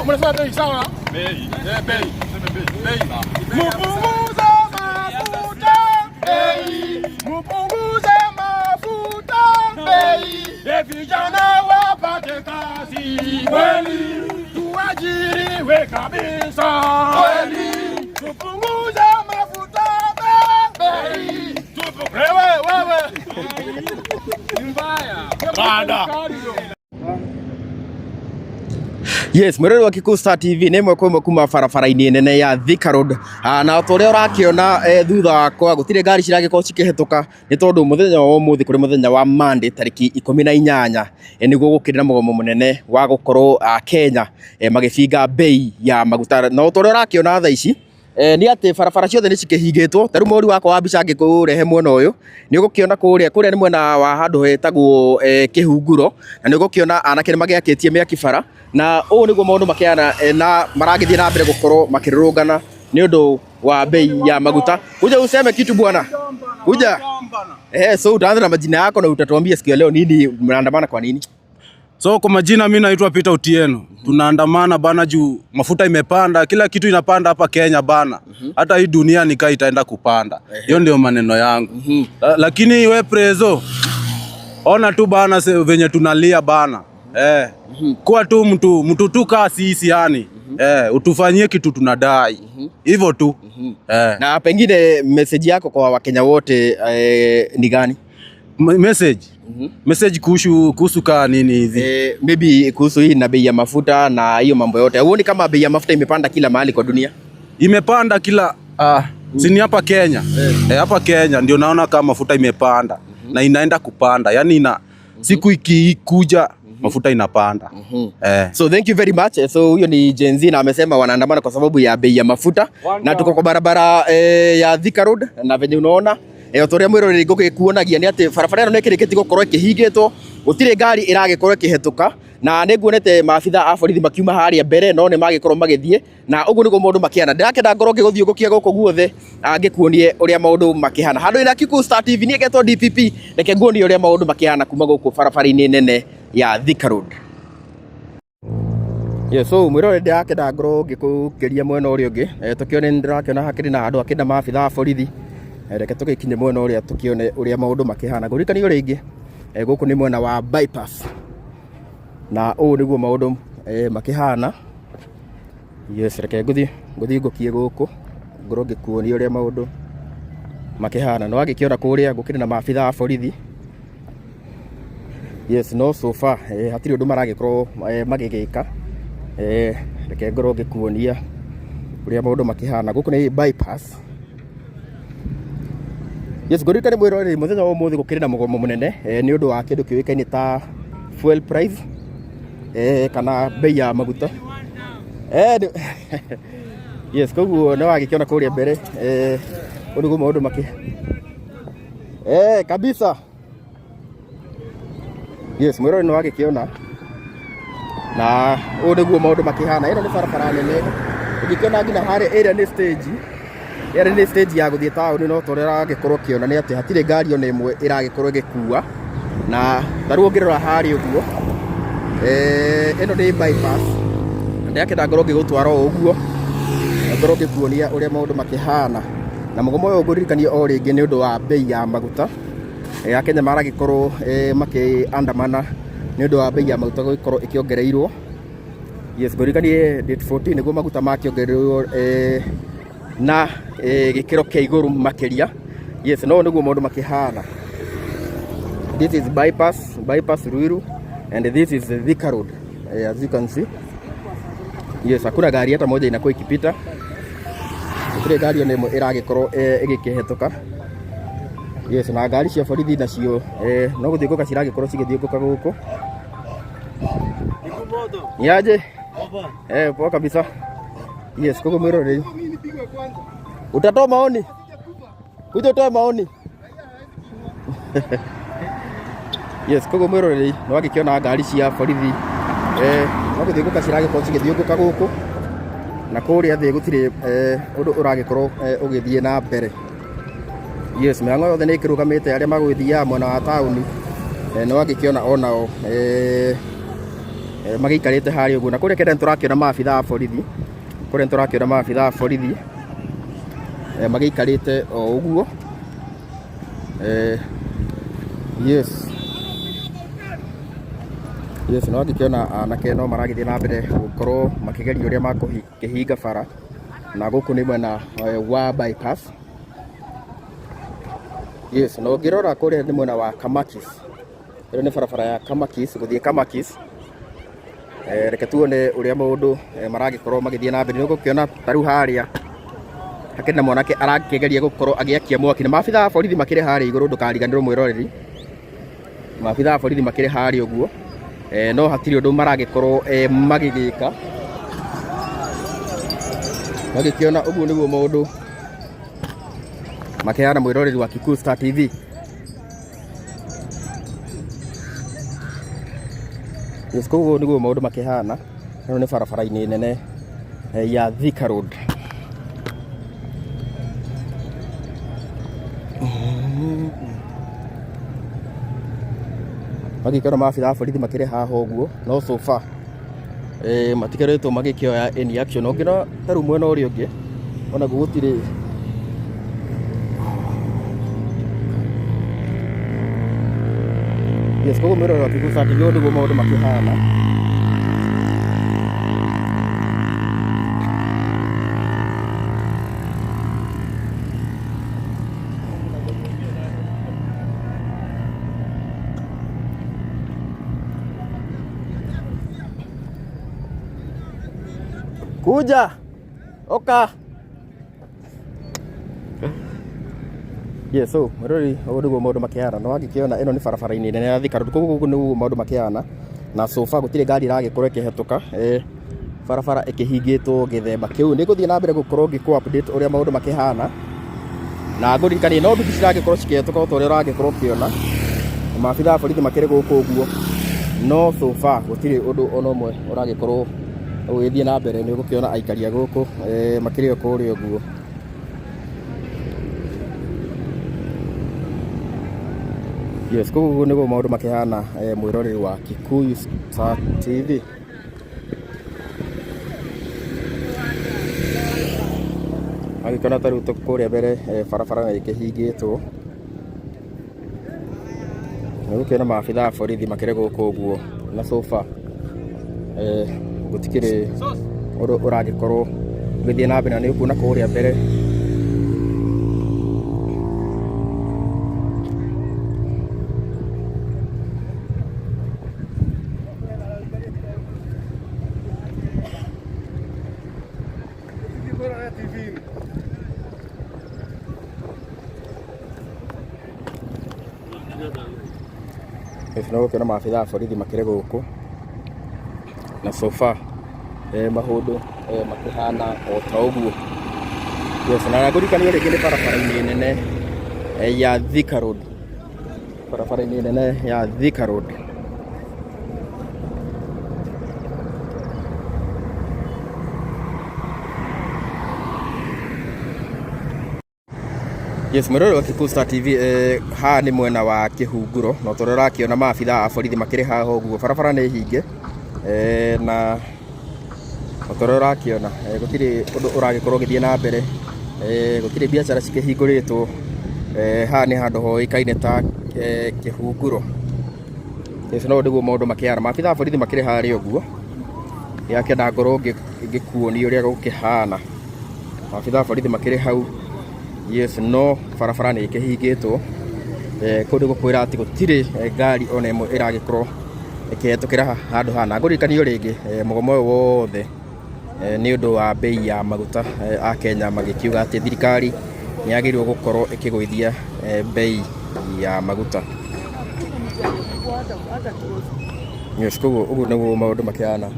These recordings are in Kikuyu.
Mnasema bei sawa? Bei. Eh, bei. Bei. Mupunguze mafuta bei. Mupunguze mafuta bei. E, vijana wapate kazi kweli. Tuajiriwe kabisa kweli. Tupunguze mafuta bei. Wewe wewe. Mbaya. Bada. Yes, mwĩrori wa Kikuyu Star TV nĩ ĩmwe kwa ĩmwe kuma barabara-inĩ nene ya Thika Road. Na ta ũrĩa ũrakĩona thutha wakwa gũtirĩ ngari ciragĩkorwo cikĩhetũka nĩ tondũ mũthenya wa ũmũthĩ kũrĩ mũthenya wa Monday tarĩki 18 nĩguo gũkĩrĩ na mũgomo mũnene wa gũkorwo Kenya magĩbinga bei ya maguta. Na ta ũrĩa ũrakĩona thaa ici nĩ atĩ barabara ciothe nĩ cikĩhingĩtwo. Ta rĩu mũhũri wakwa wa mbica angĩkũrehe mwena ũyũ nĩ ũgũkĩona kũrĩa nĩ mwena wa handũ hetagwo Kĩhunguro, na nĩ ũgũkĩona anake nĩ magĩakĩtie mĩaki bara, na ũũ nĩguo maũndũ makĩhana na maragĩthiĩ na mbere gũkorwo makĩrũrũngana nĩ ũndũ wa bei ya maguta. Kuja useme kitu bwana. Kuja. So utaanza na majina yako na utatuambia siku ya leo nini mnaandamana kwa nini? So kwa majina mi naitwa Peter Otieno. Tunaandamana bana juu mafuta imepanda, kila kitu inapanda hapa Kenya bana. Hata hii dunia nikaa itaenda kupanda. Hiyo ndio maneno yangu. Lakini we prezo, ona tu bana venye tunalia bana. Kuwa tu mtu tu kaa sisi yani. Utufanyie kitu tunadai. Hivyo tu. Na pengine message yako kwa Wakenya wote ni gani? Message. Message kuhusu kaa nini hivi? Maybe kuhusu hii na bei ya mafuta na hiyo mambo yote. Huoni kama bei ya mafuta imepanda kila mahali kwa dunia? Imepanda kila si ni hapa Kenya. Hapa Kenya ndio naona kama mafuta imepanda na inaenda kupanda. Yaani ina siku ikikuja mafuta inapanda. So thank you very much. So huyo ni Gen Z na amesema wanaandamana kwa sababu ya bei ya mafuta, na tuko kwa barabara ya Thika Road, na venye unaona ta ũrĩa mwĩroreri ngũgĩkuonagia nĩ atĩ barabara ĩno nĩ ĩkĩrĩkĩtie gũkorwo ĩkĩhingĩtwo, gũtirĩ ngari ĩragĩkorwo ĩkĩhetũka, na nĩ nguonete maabitha a borithi makiuma harĩa mbere no nĩ magĩkorwo magĩthiĩ, na ũguo nĩguo maũndũ makĩhana. Ndĩrakĩenda ngorwo ngĩgũthiũngũkia gũkũ guothe ngĩkuonie ũrĩa maũndũ makĩhana. Handũ ina Kikuyu Star TV, niĩ ngetwo DPP, reke nguonie ũrĩa maũndũ makĩhana kuma gũkũ barabara-inĩ nene ya Thika Road. Yes, so mwĩrore ndĩrakĩenda ngorwo ngĩkũkĩria mwena ũrĩa ũngĩ, tũkĩone nĩ ndĩrakĩona hakĩrĩ na handũ hakĩrĩ na maabitha a borithi. Reke tũgĩkinye mwena ũrĩa tũkĩone ũrĩa maũndũ makĩhana. Ngũririkanio rĩngĩ gũkũ nĩ mwena wa bypass, na ũũ nĩguo maũndũ makĩhana. Yes, reke ngũthiĩ ngũkie gũkũ ngorwo ngĩkuonia ũrĩa maũndũ makĩhana. Nĩ wagĩkĩona kũrĩa gũkĩrĩ na maabitha a borithi. Yes, no so far hatirĩ ũndũ maragĩkorwo magĩgĩka. Reke ngorwo ngĩkuonia ũrĩa maũndũ makĩhana. Gũkũ nĩ bypass. Yes, ngũririkane mwĩroreri mũthenya wa ũmũthĩ gũkĩrĩ na mũgomo mũnene nĩ ũndũ wa kĩndũ kĩũĩkaine ta fuel price kana bei ya maguta. Yes, koguo nĩ wagĩkĩona kũrĩa mbere ũũ nĩguo maũndũ makĩ kabisa. Yes, mwĩroreri nĩ wagĩkĩona na ũũ nĩguo maũndũ makĩhana. Ĩno nĩ barabara nene, ũngĩkĩona nginya harĩa ĩrĩa nĩ stage, ĩrĩa nĩ stage ya gũthiĩ taũni, no ta ũrĩa ũragĩkorwo ũkĩona nĩ atĩ hatirĩ ngari ona ĩmwe ĩragĩkorwo ĩgĩkua, na ta rĩu ũngĩrora harĩa ũguo ĩno nĩ bypass, na ndĩrakĩenda ngorwo ngĩgũtwara o ũguo ngorwo ngĩkuonia ũrĩa maũndũ makĩhana. Na mũgomo ũyũ ngũririkanie o rĩngĩ nĩ ũndũ wa bei ya maguta. Akenya maragĩkorwo makĩandamana nĩ ũndũ wa bei ya maguta gũgĩkorwo ĩkĩongereirwo. Yes, ngũririkanie date 14 nĩguo maguta makĩongereirwo na gĩkĩro kĩa igũrũ makĩria. Yes, no nĩguo maũndũ makĩhana. This is bypass Ruiru, and this is the Thika Road. As you can see. Yes, hakuna gari hata moja inakuwa ikipita. Gũtirĩ ngari ona ĩmwe ĩragĩkorwo ĩgĩkĩhetũka. Yes, na ngari cia borithi nacio no gũthiũngũka ciragĩkorwo cigĩthiũngũka gũkũ. Niaje? Poa kabisa. Yes, koguo mwĩroreri. Utatoa maoni? Kuja utoe maoni. Yes, koguo mwĩroreri nĩ wagĩkĩona ngari cia borithi no gũthiũngũka ciragĩkorwo cigĩthiũngũka gũkũ, na kũrĩa thĩ gũtirĩ ũndũ ũragĩkorwo ũgĩthiĩ na mbere. Yes, mĩhang'o yothe nĩ ĩkĩrũgamĩte, arĩa magũgĩthiaga mwena wa taũni nĩ wagĩkĩona onao Magĩikarĩte harĩa ũguo, na kũrĩa kĩanda nĩtũrakĩona maabitha a borithi, kũrĩa nĩtũrakĩona maabitha a borithi magĩikarĩte o ũguo. Yes, yes, no ngĩkĩona anake no maragĩthiĩ na mbere gũkorwo makĩgeria ũrĩa makũhinga bara, na gũkũ nĩ mwena wa bypass. Yes, na ũngĩrora kũrĩa nĩ mwena wa Kamakis. Ĩno nĩ barabara ya Kamakis, gũthiĩ Kamakis. Reke tuone ũrĩa maũndũ maragĩkorwo magĩthiĩ na mbere. Nĩ ũgũkĩona ta rĩu harĩa hakĩrĩ na mwanake arakĩgeria gũkorwo agĩakia mwaki, na maabitha a borithi makĩrĩ harĩa igũrũ, ndũkariganĩrwo mwĩroreri. Maabitha a borithi makĩrĩ harĩa ũguo, no hatirĩ ũndũ maragĩkorwo magĩgĩka. Magĩkĩona ũguo nĩguo maũndũ makĩhana, mwĩroreri wa Kikuyu Star TV. Yes, koguo nĩguo maũndũ makĩhana. Ĩno nĩ barabara-inĩ nene ya Thika Road. Magĩkĩona maabitha a borithi makĩrĩ haha ũguo, no so far matikoretwo magĩkĩoya any action. Ũngĩona ta rĩu mwena ũrĩa ũngĩ onaguo gũtirĩ. Yes, koguo mwĩroreri wa Kikuyu Star TV, ũguo nĩguo maũndũ makĩhana. Kuja oka. Yes, so mwĩroreri, ũguo nĩguo maũndũ makĩhana. No angĩkĩona ĩno nĩ barabara-inĩ nene ya Thika Road, koguo gũkũ nĩguo maũndũ makĩhana, na so far gũtirĩ ngari ĩragĩkorwo ĩkĩhetũka, barabara ĩkĩhingĩtwo gĩthemba kĩu. Nĩ ngũthiĩ na mbere gũkorwo ngĩkũ update ũrĩa maũndũ makĩhana, na ngũririkanie no nduthi ciragĩkorwo cikĩhetũka o ta ũrĩa ũragĩkorwo ũkĩona, na maabitha a borithi makĩrĩ gũkũ ũguo, no so far gũtirĩ ũndũ ona ũmwe ũragĩkorwo ũgĩthiĩ na mbere. Nĩ ũgũkĩona aikari a gũkũ makĩrĩ o kũrĩa ũguo. Yes, koguo nĩguo maũndũ makĩhana, mwĩroreri wa Kikuyu Star TV. Agĩkona ta rĩu kũrĩa mbere barabara nĩ ĩkĩhingĩtwo. Nĩ ũgũkĩona maabitha a borithi makĩrĩ gũkũ ũguo, na so far gũtikĩrĩ ũndũ ũragĩkorwo ũgĩthiĩ na mbere, na nĩ ũkuona kũrĩa mbere. Yes, no gũkĩona maabitha a borithi makĩrĩ gũkũ, na so far maũndũ makĩhana o ta ũguo. Yes, na ngũririkanie rĩngĩ nĩ barabara-inĩ nene ya Thika Road, barabara-inĩ nene ya Thika Road. Yes, mwĩroreri wa Kikuyu Star TV, haha nĩ mwena wa Kĩhunguro, na ũrĩa ũrakĩona maabitha a borithi makĩrĩ haha ũguo, barabara nĩ hinge, na ũrĩa ũrakĩona gũtirĩ ũndũ ũragĩkorwo ũgĩthiĩ na mbere, gũtirĩ biacara cikĩhingũrĩtwo. Haha nĩ handũ hoĩkaine ta Kĩhunguro. Yes, no nĩguo maũndũ makĩhana, maabitha a borithi makĩrĩ harĩa ũguo, ndĩrakĩenda ngorwo ngĩkuonia ũrĩa gũkĩhana. Maabitha a borithi makĩrĩ hau. Yes, no barabara nĩ ĩkĩhingĩtwo, kũu nĩ gũkwĩra atĩ gũtirĩ ngari ona ĩmwe ĩragĩkorwo ĩkĩhetũkĩra handũ haha. Na ngũririkanie o rĩngĩ, mũgomo ũyũ wothe nĩ ũndũ wa mbei ya maguta, Akenya magĩkiuga atĩ thirikari nĩ yagĩrĩirwo gũkorwo ĩkĩgũithia mbei ya maguta. Yes, koguo ũguo nĩguo maũndũ makĩhana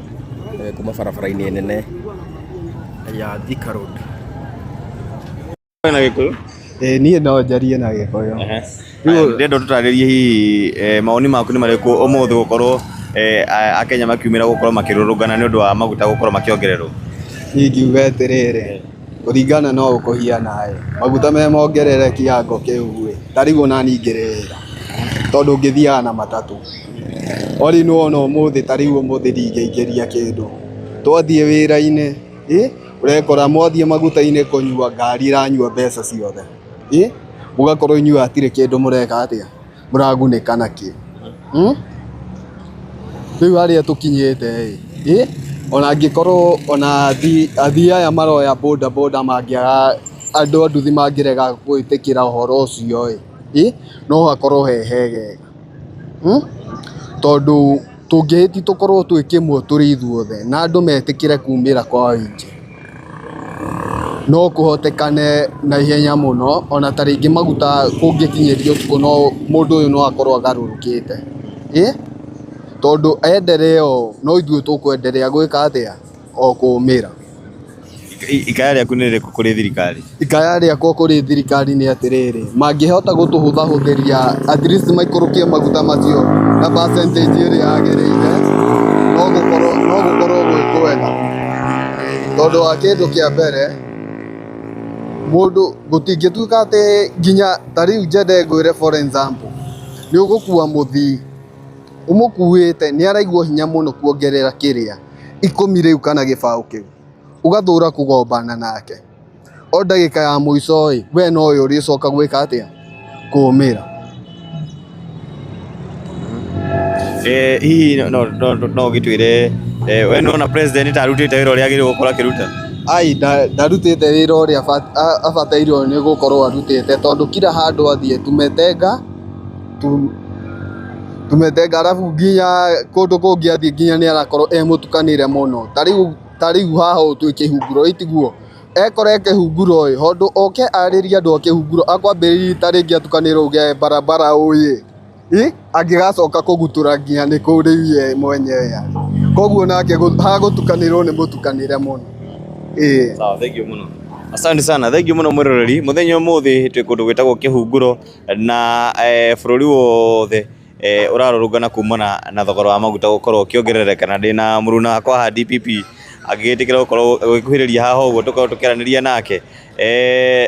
kuma barabara-inĩ nene ya Thika Road. Na Gĩkũyũ? Ĩĩ, niĩ no njarie na Gĩkũyũ. Ndĩrenda ũtũtarĩrie hihi mawoni maku nĩ marĩkũ ũmũthĩ gũkorwo Akenya makiumĩra gũkorwo makĩrũrũngana nĩ ũndũ wa maguta gũkorwo makĩongererwo. Niĩ ingiuga atĩrĩrĩ, kũringana no ũkũhiana ĩ, maguta me mongerere kĩango kĩu ĩ, ta rĩu ona niĩ ngĩrĩ wĩra. Tondũ ũngĩthiaga na matatũ. O rĩu nĩwona ũmũthĩ ta rĩu ũmũthĩ ndingĩingĩria kĩndũ. Twathiĩ wĩra-inĩ, ĩ ũrekora mwathiĩ maguta-inĩ kũnyua ngari ĩranyua mbeca ciothe. Ĩ mũgakorwo inyuĩ hatirĩ kĩndũ mũreka atĩa, mũragunĩka nakĩo. Rĩu harĩa tũkinyĩte ĩ, ona angĩkorwo ona athii aya maroya boda boda mangĩaga andũ a nduthi mangĩrega gwĩtĩkĩra ũhoro ũcio ĩ, no hakorwo he hegega. Tondũ tũngĩhĩtia tũkorwo twĩ kĩmwe tũrĩ ithuothe na andũ metĩkĩre kumĩra kwa ũingĩ, no kũhotekane na ihenya mũno ona ta rĩngĩ maguta kũngĩkinyĩrio ũtukũ no mũndũ ũyũ no akorwo agarũrũkĩte. Ĩ tondũ enderea ũũ no ithuĩ tũkwenderea gwĩka atĩa? O kũũmĩra. Ikaya rĩaku nĩ rĩrĩkũ kũrĩ thirikari? Ikaya rĩakwa kũrĩ thirikari nĩ atĩrĩrĩ, mangĩhota gũtũhũthahũthĩria at least maikũrũkie maguta macio na percentage ĩrĩa yagĩrĩire, no gũkorwo gwĩ kwega. Tondũ wa kĩndũ kĩa mbere, mũndũ gũtingĩtuĩka atĩ nginya ta rĩu nyende ngwĩre for example, nĩ ũgũkua mũthii, ũmũkuĩte nĩ araigua hinya mũno kuongerera kĩrĩa, ikũmi rĩu kana gĩbaũ kĩu. Ũgathũra kũgombana nake. O ndagĩka ya mũico ĩ, we nowe ũrĩcoka gwĩka atĩa? Kũũmĩra. Hihi no ũgĩtwĩre we nĩwona president ta arutĩte wĩra ũrĩa agĩrĩirwo gũkorwo akĩruta? Ai, ndarutĩte wĩra ũrĩa abatairwo nĩ gũkorwo arutĩte tondũ kila handũ athiĩ tumetenga tumetenga arabu nginya kũndũ kũngĩ athiĩ nginya nĩ arakorwo e mũtukanĩre mũno. Ta rĩu haha ũũ twĩ kĩhunguro ĩ tiguo? Ekora e kĩhunguro ĩ, handũ oke arĩrie andũ a kĩhunguro akwambĩrĩria ta rĩngĩ atukanĩre auge barabara ũyĩ, ĩ angĩgacoka kũgutũra nginya nĩ kũu rĩu ye mwenyewe arĩ. Koguo nake hagũtukanĩrwo nĩ mũtukanĩre mũno. Ĩĩ. Sawa, thank you mũno. Asante sana, thank you mũno mwĩroreri. Mũthenya ũmũthĩ twĩ kũndũ gwĩtagwo Kĩhunguro na bũrũri wothe ũrarũrũngana kumana na thogora wa maguta gũkorwo ũkĩongerereka, na ndĩna mũruna wakwa haha DPP angĩgĩtĩkĩra gũkorwo gũgĩkuhĩrĩria haha ũguo tũkorwo tũkĩaranĩria nake.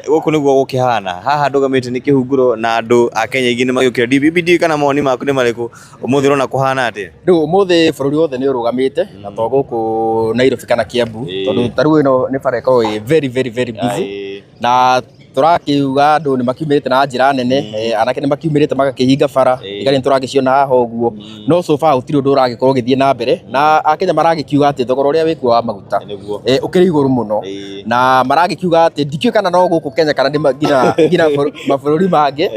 Gũkũ nĩguo gũkĩhana, haha ndũgamĩte nĩ Kĩhunguro na andũ a Kenya aingĩ nĩ magĩũkire. DPP ndiũĩ kana mawoni maku nĩ marĩkũ, ũmũthĩ ũrona kũhana atĩa? Rĩu ũmũthĩ bũrũri wothe nĩ ũrũgamĩte na to gũkũ Nairobi kana Kiambu, tondũ ta rĩu ĩno nĩ bara ĩkoragwo ĩ very very very busy, na tũrakiuga andũ nĩ makiumĩrĩte na njĩra nene, anake nĩ makiumĩrĩte magakĩhinga bara, thigari nĩ tũragĩciona haha ũguo, no so far gũtirĩ ũndũ ũragĩkorwo ũgĩthiĩ na mbere, na akenya maragĩkiuga atĩ thogora ũrĩa wĩkuo wa maguta ũkĩrĩ igũrũ mũno, na maragĩkiuga atĩ ndikĩũĩ kana no gũkũ Kenya kana nĩ nginya mabũrũri mangĩ,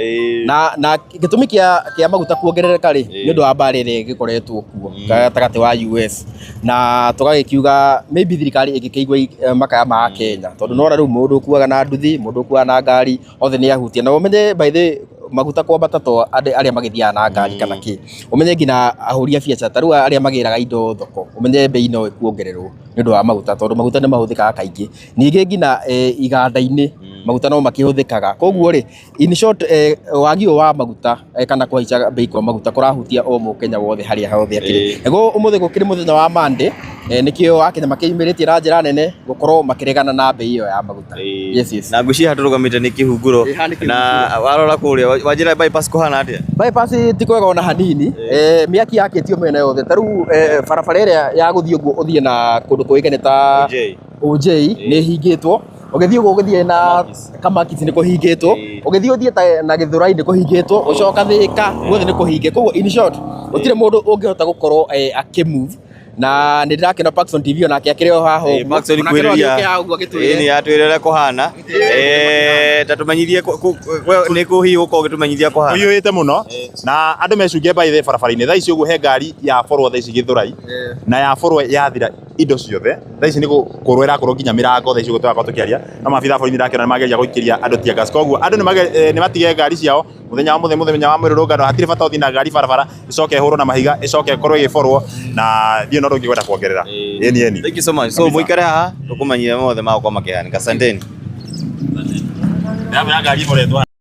na gĩtũmi kĩa maguta kuongerereka rĩ, nĩ ũndũ wa mbara ĩrĩa ĩgĩkoretwo kuo gatagatĩ wa US, na tũgagĩkiuga maybe thirikari ĩngĩkĩigua makaya ma Kenya, tondũ nĩwona rĩu mũndũ ũkuaga na nduthi, mũndũ ũkuaga na ngari, othe nĩ ahutie. Na ũmenye by the way maguta kwambata to andũ arĩa magĩthiaga na ngari kana kĩ, ũmenye nginya ahũri a biacara ta rĩu arĩa magĩraga indo thoko, ũmenye bei no ĩkuongererwo nĩ ũndũ wa maguta, tondũ maguta nĩ mahũthĩkaga kaingĩ. Ningĩ nginya iganda-inĩ maguta no makĩhũthĩkaga, koguo rĩ, in short wagi ũyũ wa maguta kana kũhaica bei kwa maguta kũrahutia o mũkenya wothe harĩa hothe akĩrĩ. Nĩguo ũmũthĩ gũkĩrĩ mũthenya wa Monday, nĩkĩo akenya makĩyumĩrĩtie na njĩra nene gũkorwo makĩregana na bei ĩyo ya maguta. Yes, yes. Na ngwĩciria haha tũrũgamĩte nĩ Kĩhunguro, Haha nĩ na warora kũrĩa wanjĩra bypass kũhana atĩa? Bypass ti kwega ona hanini, mĩaki yakĩtio mĩena yothe, ta rĩu barabara ĩrĩa ya gũthiĩ ũguo ũthiĩ na kũndũ kũĩkaine ta OJ nĩ ĩhingĩtwo, ũgĩthiĩ ũguo ũgĩthiĩ na Kamakis nĩ kũhingĩtwo, ũgĩthiĩ ũthiĩ na Gĩthũrai nĩ kũhingĩtwo, ũcoka Thĩka guothe nĩ kũhinge. Koguo in short gũtirĩ mũndũ ũngĩhota gũkorwo akĩ move, na nĩ ndĩrakĩona Paxson TV onake akĩrĩ o haha ũguo. Paxson Onake no kwĩrĩria. agĩũke haha ũguo agĩtwĩre. Nĩ atwĩre ũrĩa kũhana. Ta tũmenyithie nĩ kũ hihi ũkorwo ũgĩtũmenyithia kũhana? Kũiyũrĩte mũno na andũ mecunge by the barabara-inĩ. Thaa ici ũguo he ngari ya borwo thaa ici Gĩthũrai, na ya borwo yathira indo ciothe. Thaa ici nĩ gũkũrwo ĩrakũrwo nginya mĩrango thaa ici ũguo tũrakorwo tũkĩaria. No maabitha a borithi ndĩrakĩona nĩ mageria gũikĩria andũ tear gas. Koguo andũ nĩ matige ngari ciao mũthenya wa mũthenya wa mĩrũrũngano, hatirĩ bata ũthiĩ na ngari barabara ĩcoke ĩhũrwo na mahiga, ĩcoke ĩkorwo ĩgĩborwo, na ndiũĩ na ũndũ ũngĩ ngwenda kuongerera. Ĩni ĩni. Thank you so much. So mũikare haha tũkũmenyithia mothe magũkorwo makĩhanĩka. Asanteni. Ndĩramwĩra ngari ĩboretwo.